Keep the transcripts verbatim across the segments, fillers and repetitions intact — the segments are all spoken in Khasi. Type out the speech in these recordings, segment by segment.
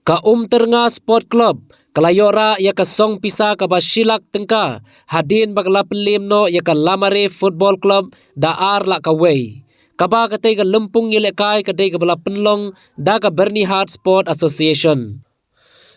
Ka Umtyrnga Sport Club ka la ïoh rah ïa ka song pisa kaba shi lak tyngka hadien ba ka la pynliem noh ïa ka Lamare Football Club da ar lak kawei. Kaba katei ka lympung ïalehkai ka dei kaba la pynlong da ka Byrnihat Sport Association.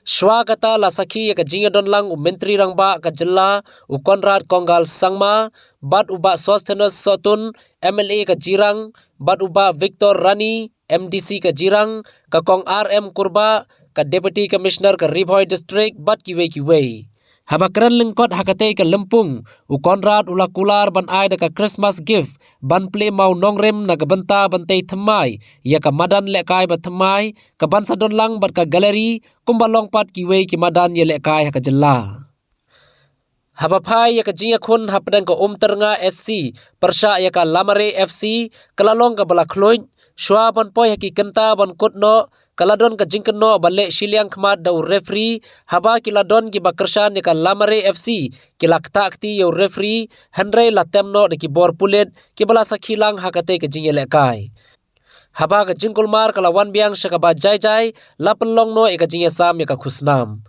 Shuwa kata la sakhi ïa ka jingïadon lang u Myntri Rangbah ka jylla u Conrad Kongkal Sangma, bad u Bah Sosthenes Sohtun, M L A ka Jirang, bad u Bah Victor Rani, M D C ka Jirang, ka Kong R M Kurbah, ka Deputy Commissioner ka Ri Bhoi District, bad kiwei kiwei. Haba kren lyngkot ha katei ka lympung, u Conrad u la kular ban ai da ka Christmas gift ban plie maw nongrim na ka bynta ban tei thymmai ïa ka madan lehkai ba thymmai, ka ban sa don lang bad ka gallery, kumba long pat kiwei ki madan ïalehkai ha ka jylla. Haba phai ïa ka jingïakhun hapdeng ka Umtyrnga S C pyrshah ïa ka Lamare F C, ka la long kaba la khluid. Shuwa ban poi ha ki kynta ban kut noh, ka la don ka jingkynnoh ba leh shiliang khmat da u referee. Haba ki la don kiba kyrshan ïa ka Lamare F C, ki la ktah kti ïa u referee, hynrei la tem noh da ki bor pulit kiba la sakhi lang ha katei ka jingïalehkai. Haba ka jingkulmar ka la wan biang sha kaba jai jai, la pynlong noh ïa ka jingïasam ïa ka khusnam.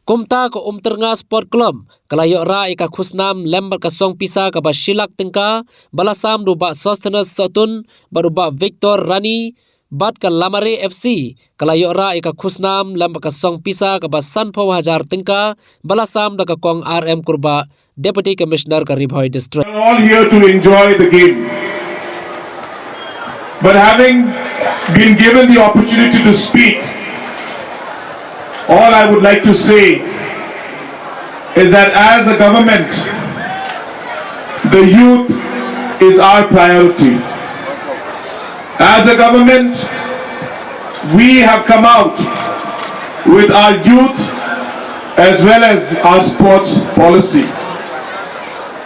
Kumta ka Umtyrnga Sport Club ka la ïoh rah ïa ka khusnam lem bad ka song pisa kaba shi lak tyngka, ba la sam da u Bah Sosthenes Sohtun bad u Bah Victor Rani, bad ka Lamare F C ka la ïoh rah ïa ka khusnam lem bad ka song pisa kaba sanphew hajar tyngka, ba la sam da ka Kong R M Kurbah, Deputy Commissioner ka Ri Bhoi District. We're all here to enjoy the game. But having been given the opportunity to speak, all I would like to say is that as a government, the youth is our priority. As a government, we have come out with our youth as well as our sports policy.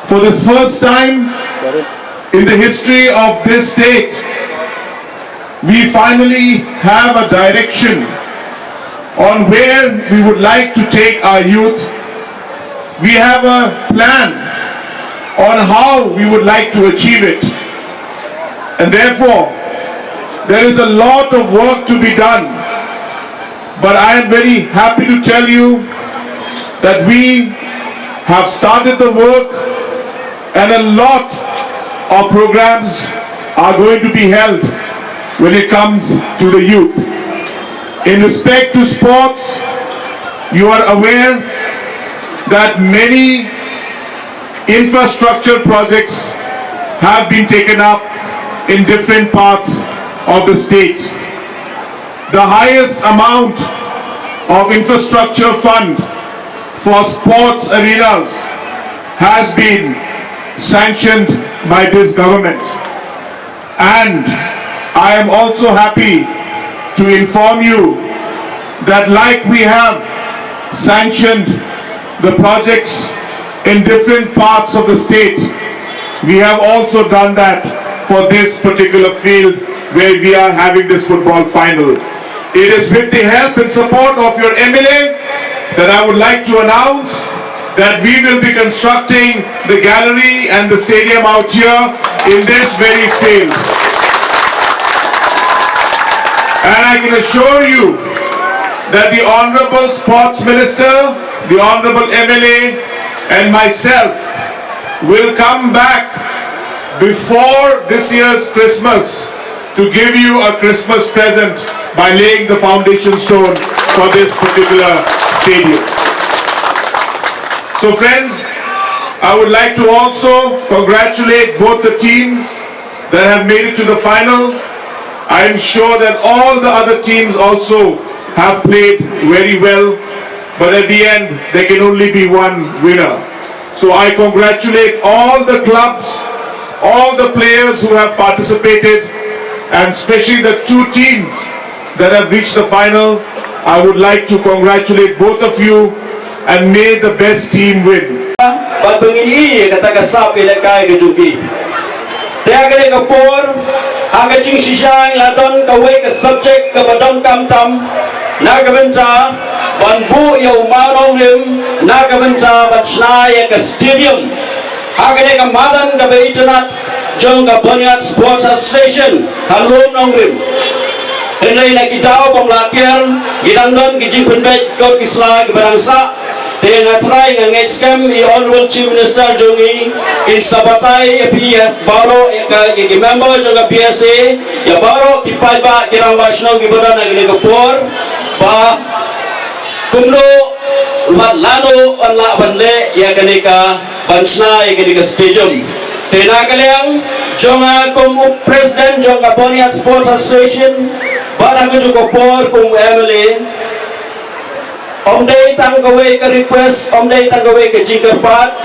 For the first time in the history of this state, we finally have a direction on where we would like to take our youth. We have a plan on how we would like to achieve it. And therefore, there is a lot of work to be done. But I am very happy to tell you that we have started the work, and a lot of programs are going to be held when it comes to the youth. In respect to sports, you are aware that many infrastructure projects have been taken up in different parts of the state. The highest amount of infrastructure fund for sports arenas has been sanctioned by this government. And I am also happy to inform you that, like we have sanctioned the projects in different parts of the state, we have also done that for this particular field where we are having this football final. It is with the help and support of your M L A that I would like to announce that we will be constructing the gallery and the stadium out here in this very field. And I can assure you that the Honorable Sports Minister, the Honorable M L A, and myself will come back before this year's Christmas to give you a Christmas present by laying the foundation stone for this particular stadium. So, friends, I would like to also congratulate both the teams that have made it to the final. I am sure that all the other teams also have played very well, but at the end, there can only be one winner. So I congratulate all the clubs, all the players who have participated, and especially the two teams that have reached the final. I would like to congratulate both of you, and may the best team win. Bad ba ngin ïohi ïa kata ka sap ïalehkai ka jong ki. Te ha kane ka por, ha ka jingshisha la don kawei ka subject kaba donkam tam, na ka bynta ban buh ïa u mawnongrim, na ka bynta ban shna ïa ka stadium ha kane ka madan kaba itynnad jong ka Byrnihat Sports Association ha Lum Nongrim. Hynrei na ki daw bym lah kiar, ki dang don ki jingpynbeit kot ki sla kiba dang sah. Te nga trai nga ngeit skhem i Honorable Chief Minister jong ngi in sa batai ïa phi baroh, ïa ka, ïa ki member jong ka B S A, ïa baroh ki paidbah ki rangbah shnong kiba don ha kane ka por, ba kumno bad lano yn lah ban leh ïa kane ka, ban shna ïa kane ka stadium. Te na ka liang jong nga kum u president jong ka Bonyat Sports Association, bad ha kajuh ka por kum u M L A, ym dei tang kawei ka request, ym dei tang kawei ka jingkyrpad.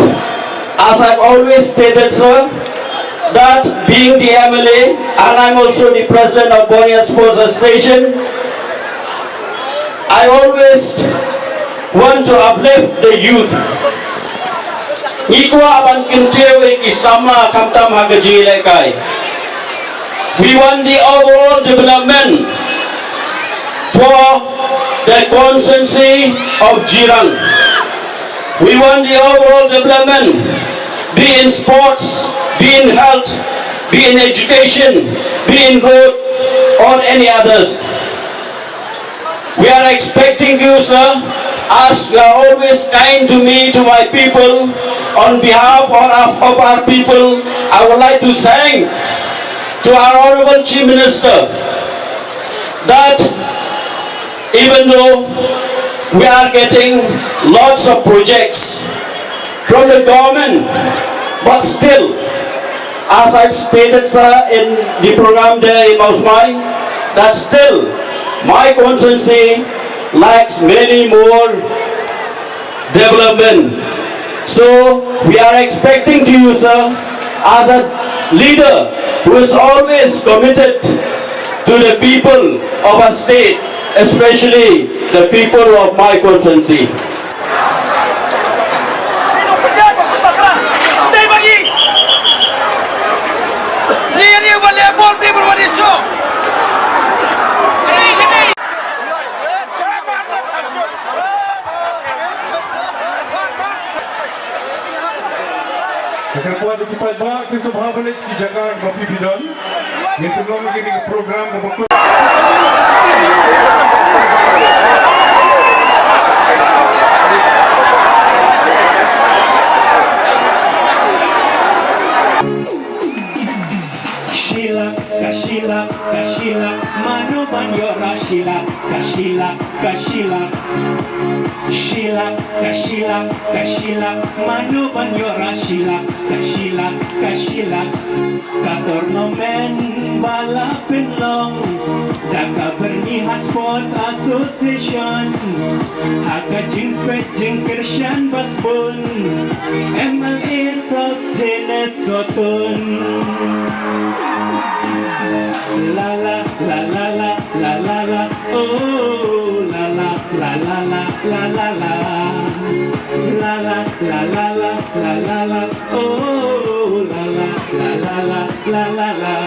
As I've always stated, sir, that being the M L A and I'm also the president of Bonyat Sports Association, I always want to uplift the youth. Ngi kwah ban kyntiew ïa ki samla khamtam ha ka jingïalehkai. We want the overall development for the constituency of Jirang. We want the overall development, be in sports, be in health, be in education, be in road, or any others. We are expecting you, sir, as you are always kind to me, to my people. On behalf of, of our people, I would like to thank to our Honorable Chief Minister that even though we are getting lots of projects from the government, but still, as I've stated, sir, in the program there in Mawsmai, that still my constituency lacks many more development. So we are expecting to you, sir, as a leader who is always committed to the people of our state, especially the people of my constituency. Ka kyrpad ïa ki paidbah, ki sngewbha ban leit sha ki jaka ba phi phi don. Ngin pynlong ïa kane ka program kaba kut. Shilak, ka shilak, ka shilak, mano ban ïoh ra shilak, ka shilak, ka shilak. Shilak, ka shilak, ka shilak, mano ban ïoh ra shilak, ka shilak, ka shilak. Ka tournament ba la pynlong da ka Byrnihat Sports Association, ha ka jingpeit jingkyrshan ba sbun M L A Sosthenes Sohtun. La la la la la la la la, oh la la la la la la la la. La la la la la la la la, oh la la la la la la la la.